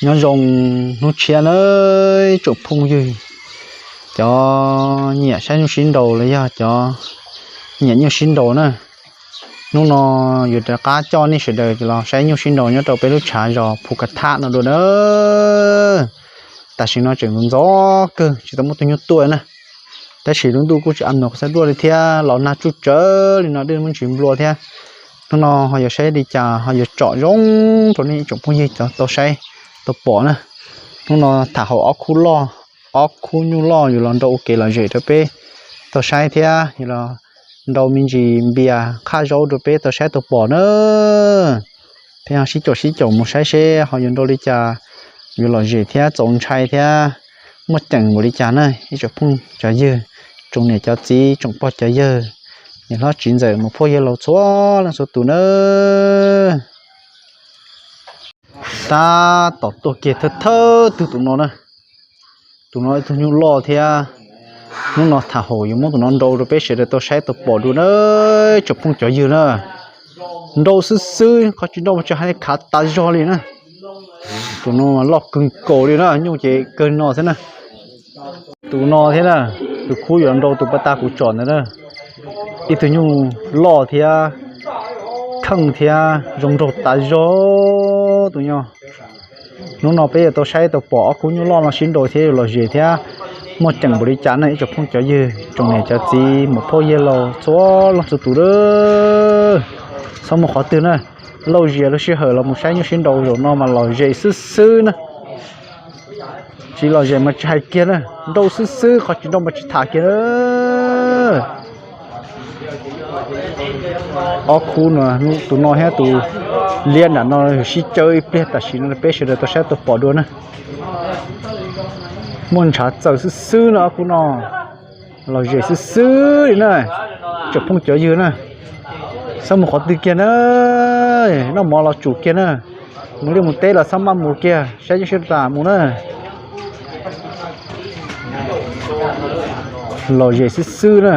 Nyob zoo hnub tshiab na, tsoom phooj ywg, cov nyiam saib nyuj sib nraus los yog cov nyiam nyuj sib nraus na. Hnub no yuav rov qab coj nej sawv daws los saib nyuj sib nraus nyob rau peb lub tshav zos Phu Ka Thab no dua na. Tam sim no tseem ntxov kawg tsis tau muaj tus nyuj tuaj na, tab sis lub ntuj kuj tsis a nus xab duaj li thiab, los nag tsuj tsawv li no dej muaj ntsis nplua thiab. Hnub no ho yuav saib li cas ho yuav tsom zoo rau nej ib tsoom phooj ywg cov tau saib tau pom na. Hnub no tham hauv ob khub loj, ob khub nyuj loj yuav los nrau ua kev lom zem rau peb tau saib thiab yuav los nrau me ntsis npias qhaj zaub rau peb tau saib tau pom na. Thiab sib caum sib caum mus saib seb ho yuav nrau li cas yuav lom zem thiab txaus ntshai thiab muaj ceem npaum li cas na ib tsoom phooj cov ywg, tsoom niam cov txiv, tsoom pog cov yawg, niam hlob txiv ntxawm, muam phauj yawg laus txhua leej txhua tus na. Tab tom tuaj kiag thawj thawj tug tus no na. Tus no ib tug nyuj loj thiab. Hnub no tham hauv yuav muab tus no nrau rau peb sawv daws tau saib tau pom dua na, tsoom phooj cov ywg na. Nrau xwb xwb, qhov tsis nrau mas tsis hais li, khav tas zog li na. Tus no loj kawg nkaus li na, nyuj ces kawg no xwb na. Tus no thiab na, tus khub yuav nrau tus pas tas kuv tsom ntawd na. Ib tug nyuj loj thiab, kheej thiab zoo nraug tas zog tus no. Hnub no peb yuav tau saib tau pom ob khub nyuj loj no sib nrau thiab yuav lom zem thiab muaj ceem npaum li cas na ib tsoom phooj cov ywg, tsoom niam cov txiv, muam phauj yawg laus txhua leej txhua tus lawm. Txhob muaj qhov twg na, lauj zias lub sij hawm los mus saib nyuj sib nrau zaum no mas lom zem xwb xwb na. Tsis lom zem mas tsis hais kiag na, nrau xwb xwb, qhov tsis nrau mas tsis tham kiag na. Ob khub no, tus no thiab tus liab nram no sib caw ib pliag tam sim no peb sawv daws tau saib tau pom dua na. Muaj ntshav txaws xwb xwb na ob khub no, lom zem xwb xwb li na. Tsoom phooj cov ywg na, txhob mus qhov twg kiag na, noj mov los tsum kiag na, mus liaj mus teb los txhob maj mus kiag, saib nyuj sib nraus tas mus na. Lom zem xwb xwb na.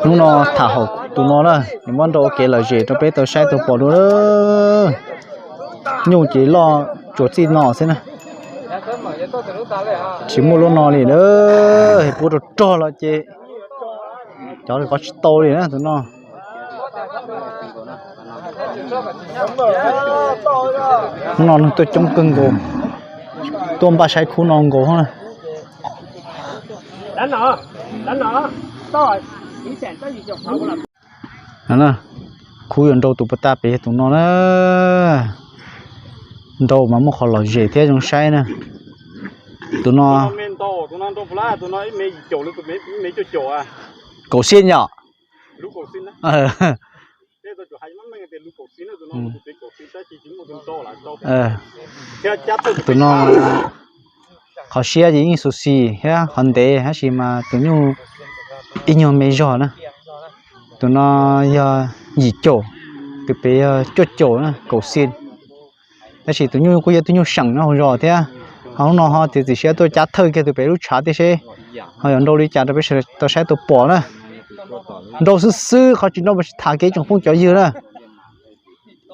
Hnub no tham hauv tus no na, nws muab nrau ua kev lom zem rau peb tau saib tau pom dua. Nyuj ces loj tsuas txij no xwb na, tsis muaj lub no li na. Pub rau rog los ces cov li kov tsis tau li na tus no. Hnub no neeg tuaj coob kawg nkaus, tuaj npaj saib khub no nkaus na. Khub yuav nrau tus puas tag pem yog tus no na. Nrau mas muaj qhov lom zem thiab zoo saib na. Tus no kaum xiab yom. Tus no qhov siab ces yeej xu xis thiab qhov ntev tab sis mas tus nyuj ib nyuag me zog na. Tus no yog yim caum, tus pem yog cuaj caum na, kaum xiab. Tab sis tus nyuj kuj yog tus nyuj seem nyob hauv zos thiab. Ho hnub no ho txiav txim siab tuaj cab thawj kiag tus pem lub tshav thiab seb ho yuav nrau li cas rau peb sawv daws tau saib tau pom na. Nrau xwb xwb, qhov tsis nrau mas tsis tham kiag ib tsoom phooj cov ywg na.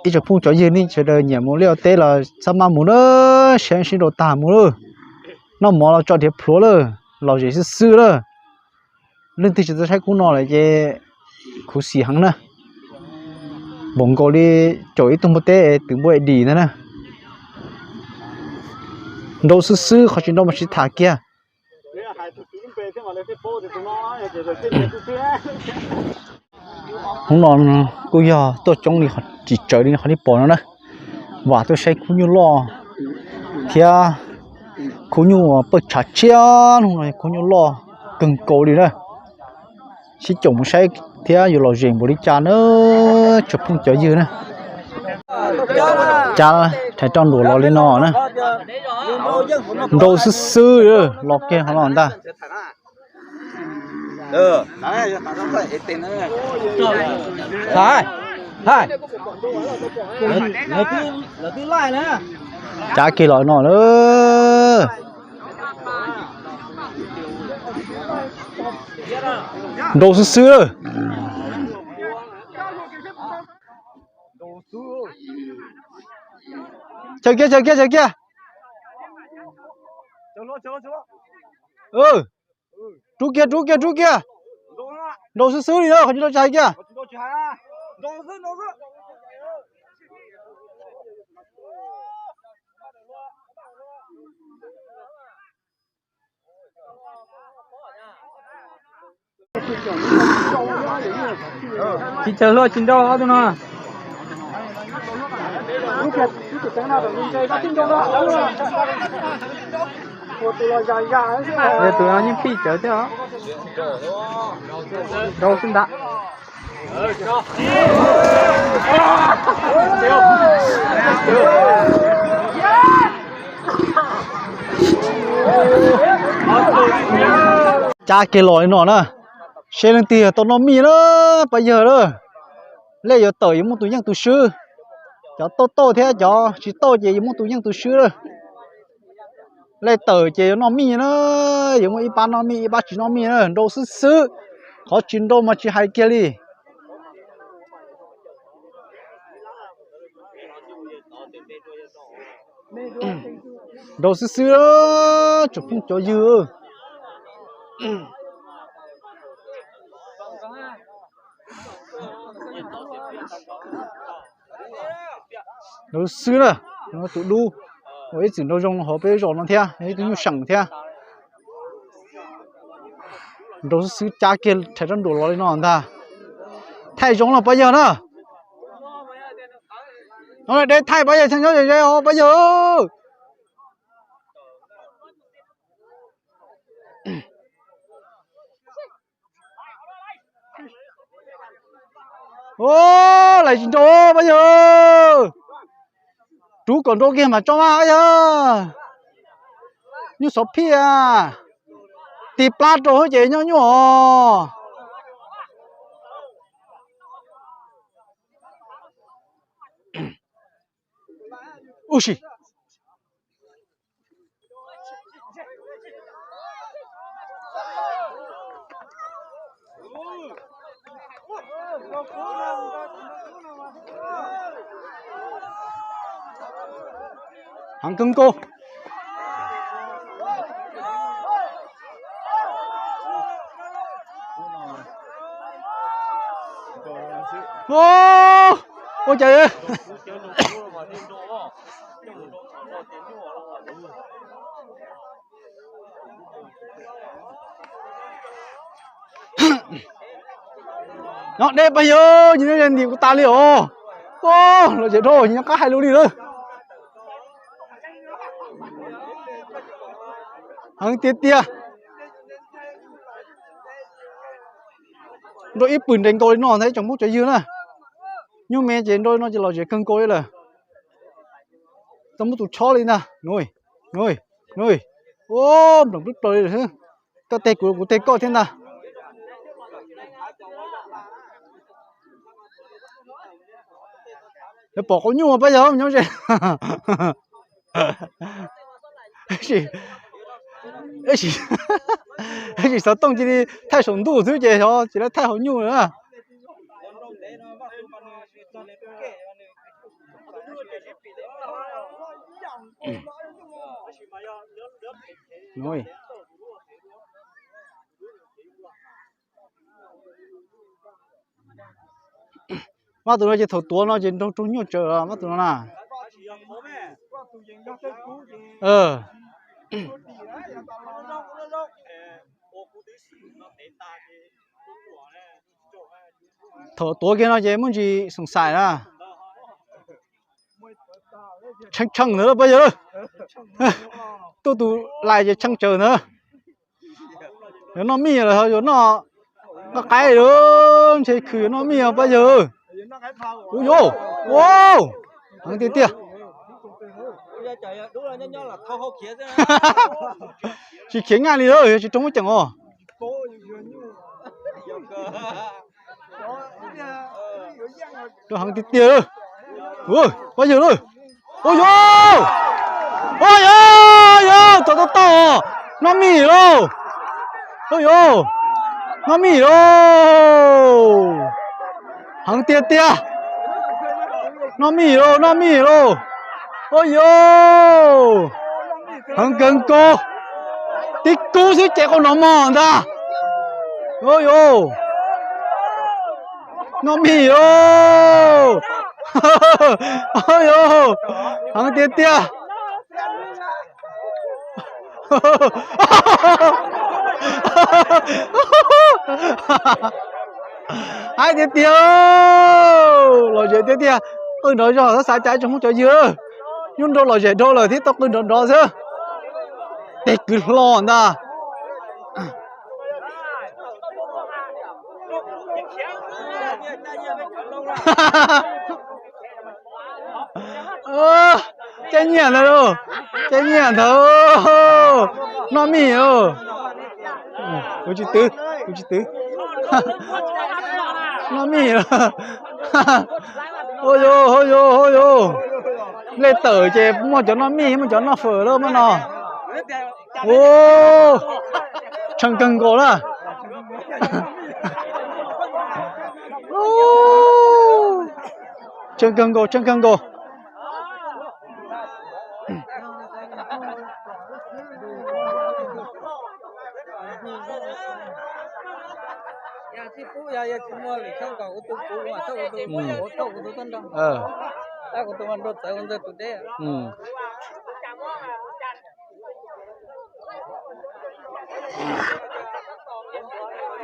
Ib tsoom phooj cov ywg nej sawv daws nyiam mus liaj teb los txhob maj mus na, saib sib nrau tag mus lawm. Noj mov los tso diav plhuav lawm, lom zem xwb xwb lawm. Leej twg tsis tau saib khub no lawm ces khuv xim heev na. Npaum nkaus li caum ib tug npua teb, twv npua dim ntag na. Nrau xwb xwb, qhov tsis nrau mas tsis tham kiag. Hnub no kuj yog tuaj coob li, tsis tsawg li qhov nej pom no na. Vam tuaj saib khub nyuj loj thiab khub nyuj pawj tshav tshiab, hnub no khub nyuj loj kawg nkaus li na. Sib caum mus saib thiab yuav lom zem npaum li cas na, tsoom phooj cov ywg na. Cab rhais roj nruam los li no na. Nrau xwb xwb, los kiag qhov no ntag. Cab kiag los no na. Nrau xwb xwb. Chaws kiag, chaws kiag, chaws kiag. Rub kiag, rub kiag, rub kiag. Nraus xwb xwb li na, qhov tsis tau tsis hais kiag. Tsis chaws hluaj tsis nraus ob tug no. Tus no yeej phij cawv thiab os. Nraus xwb ntag. Cab kiag los li no na, seb leej twg tau noj mij na, pab yawg na. Lej yuav tawm yuav muaj tus yeej tus swb. Cov tauj tauj thiab cov tsis tauj ces yuav muaj tus yeej tus swb na. Lej tawm ces yuav noj mij na, yuav muaj ib pab noj mij ib pab tsis noj mij na, nraus xwb xwb. Qhov tsis nraus mas tsis hais kiag li. Nraus xwb xwb, tsoom phooj cov ywg. Nraus xwb na, tus dub uas ib txwm nraus zoo hauv peb zos no thiab, ib tug nyuj seem thiab. Nraus xwb xwb cab kiag rhais rab nruas los li no ntag. Thaij zoo los pab yawg na. No deb thaij pab yawg, thaij nyob ze ze os pab yawg. Lais tsis nraus pab yawg. Rub kom nraus kiag mas tso mas pab yawg. Nyuj xov phiaj. Tig plab rau ces nyob nyuaj os. Ub si. Heev kawg nkaus. Ua cas nyob deb pab yawg, ntim kuv tas li os. Los ces dhau nyob qab hais lus li lawm. Heev tiag tiag. Nrau ib pwm nres nkaus li no ntag ib tsoom phooj cov ywg na. Nyuj me ces nrau li no ces lom zem kawg nkaus li lawm. Tau muab tus chob li ntag. Npleem plwb plaws li lawm xwb. Koj teg kuv, kuv teg koj thiab ntag. Pom qau nyuj pab yawg nyob ze. Tab sis xov tooj cia li thaij saum ntuj xwb ces xyov tsis lawv thaij hauv nyuj na. Mab tus no ces thaum tuav no ces nrog raug nyuaj tsawv mab tus no na. Thaum tuav kiag no ces muaj ntsis xoom xaim na. Tshee tshee ntawd pab yawg. Tuaj tus lais ces tshee tsawv ntawd. Yuav noj mij los yuav noj, noj qaib lawm, ntshe khwv yuav noj mij pab yawg. Ub yuav, ua, heev tiag tiag. Tsis khiav nyaj li lawm, yog tsis raug muab ceem os. Rau heev tiag tiag. Pab yawg lauj. Ua yuav, ua yuav, yuav tau tau tau. Noj mij lauj. Ua yuav, noj mij lauj. Heev tiag tiag. Noj mij lauj, noj mij lauj. Ua yuj, heev kawg nkaus, tib kub xwb ces qaug nrov mog ntag. Ua yuj, noj mij os. Ua yuj, heev tiag tiag. Haib tiag tiag, lom zem tiag tiag. Qw nrov zog xav xav cas tsoom Hmoob cov ywg, nyuj nrau lom zem dhau lawm thiab tau qw nrov nrov xwb. Tej kwv hlo ntag. Caij nyiaj ntawd lauj, caij nyiaj ntawd, noj mij lauj. Kuv tsis twv, kuv tsis twv. Noj mij lauj. Hauj yuj, hauj yuj, hauj yuj. Nplej tawm ces muaj cov noj mij, muaj cov noj fawm lawm maj no. Ua, tshee kawg nkaus na. Tshee kawg nkaus, tshee kawg nkaus.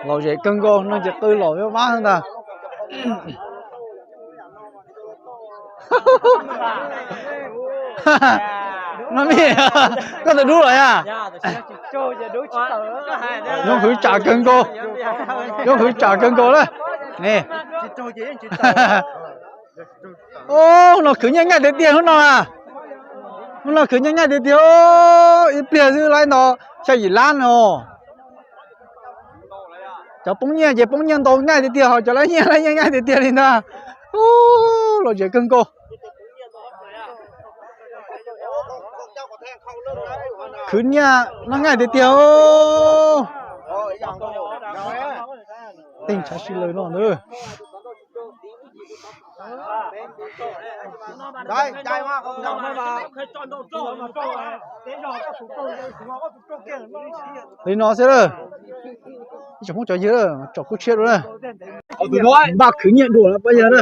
Lom zem kawg nkaus no ces qw lom vab ntag. Noj mij, koj tus dub los yog? Yoov hwv tsam kawg nkaus, yoov hwv tsam kawg nkaus lawm ne. Ub, no khwv nyiaj nqaij tiag tiag hnub no na. Hnub no khwv nyiaj nqaij tiag tiag, ib pliag xwb laib ntau xya yim lab no. Cov poob nyiaj ces poob nyiaj ntau nqaij tiag tiag, ho cov laib nyiaj laib nyiaj nqaij tiag tiag li ntag. Ub, lom zem kawg nkaus. Khwv nyiaj noj nqaij tiag tiag. Tej ntshav si lawm no ntag. Li no xwb lawm. Ib tsoom Hmoob cov ywg, tsom kub tshiab dua na. Npaj khwv nyiaj dua lawm pab yawg na.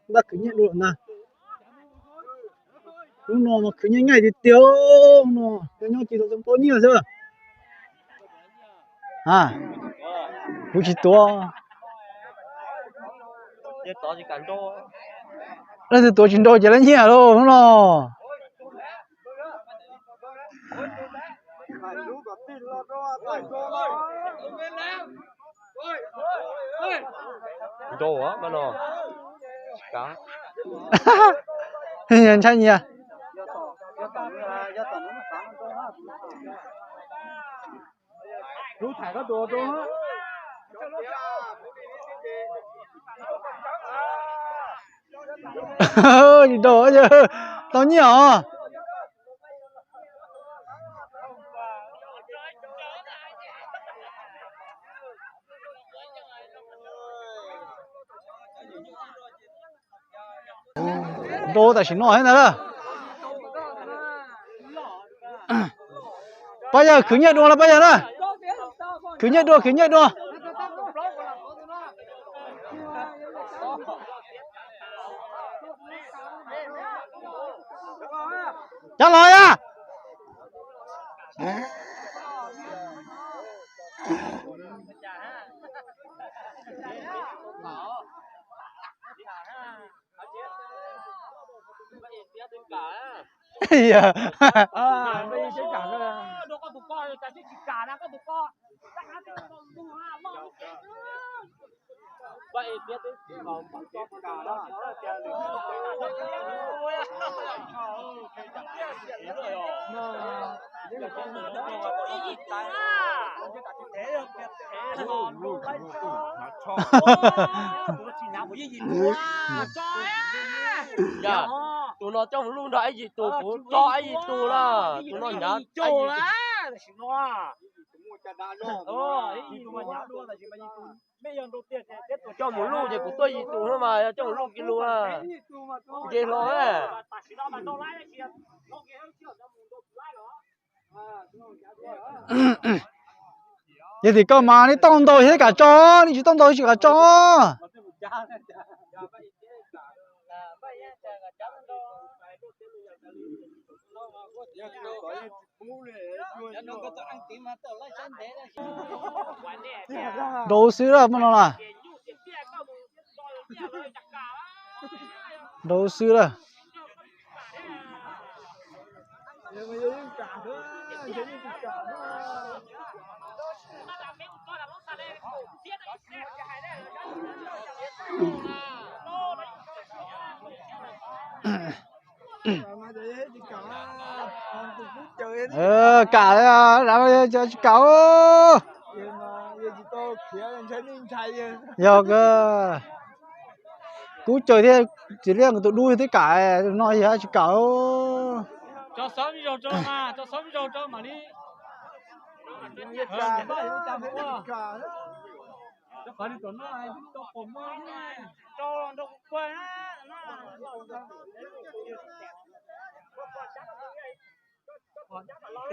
Npaj khwv nyiaj dua na. Hnub no mas khwv nyiaj nqaij tiag tiag no, nyob nyob ces tau npaub nyiaj xwb. A, kuv tsis tuav. Leej twg tuav tsis nrau ces lawv nyiaj lauj hnub no. Nrau mas no. Ntshai nyias. Tsis nrau, tau nyiaj os. Nrau tam sim no thiab ntag. Pab yawg khwv nyiaj dua los pab yawg na. Khwv nyiaj dua, khwv nyiaj dua. Cov los yog. Tus no coj mus luj nrog ib yim tus, kuv tso ib yim tus na. Tus no hnyav. Coj mus luj ces kuv tuaj yim tus no mas yog coj mus luj kiag lug na. Nce hlo na. Yog tim koj mas nej tau ntau thiab kam tso, nej tsis tau ntau tsis kam tso. Nrau xwb lawm, muaj no na. Nrau xwb lawm. Kam, tsis kam. Yog kub caws thiab, tsis liaj tus dub thiab kam, no yog tsis kam. Tiab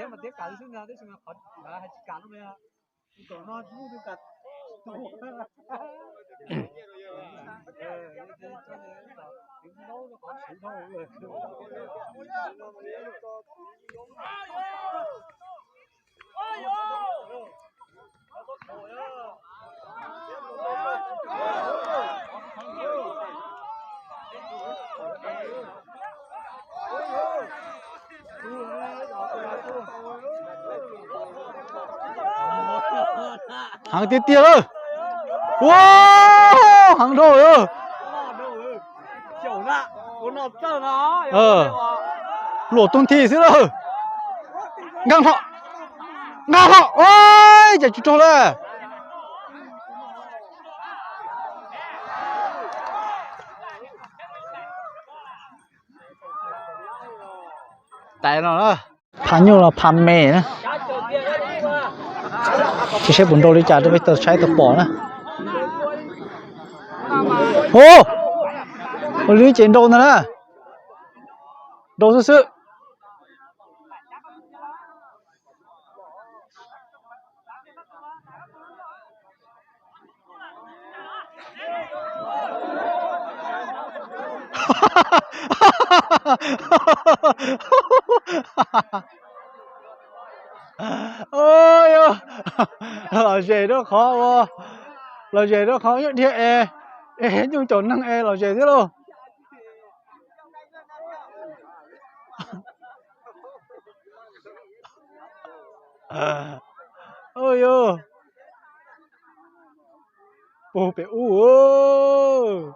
mas tiab kam xwb ntag, tab sis mas qhov lawv hais tsis kam no mas, tus no tsis muaj tus kam. Heev tiag tiag lawm. Ua, heev dhau lawm. Luam tus nthi xwb lawm. Nqa hlo, nqa hlo, ua cas tsis raug lawm. Tais no, pha nyuj los pha me na. Tsis saib puas nrau li cas rau peb tau saib tau pom na. Ua li ces nrau ntag na. Nrau xwb xwb. Los zes rau qhov ua, los zes rau qhov nyob dhia es, es nyuj caum neeg es los zes thiab lauj. Yog puag pem ub.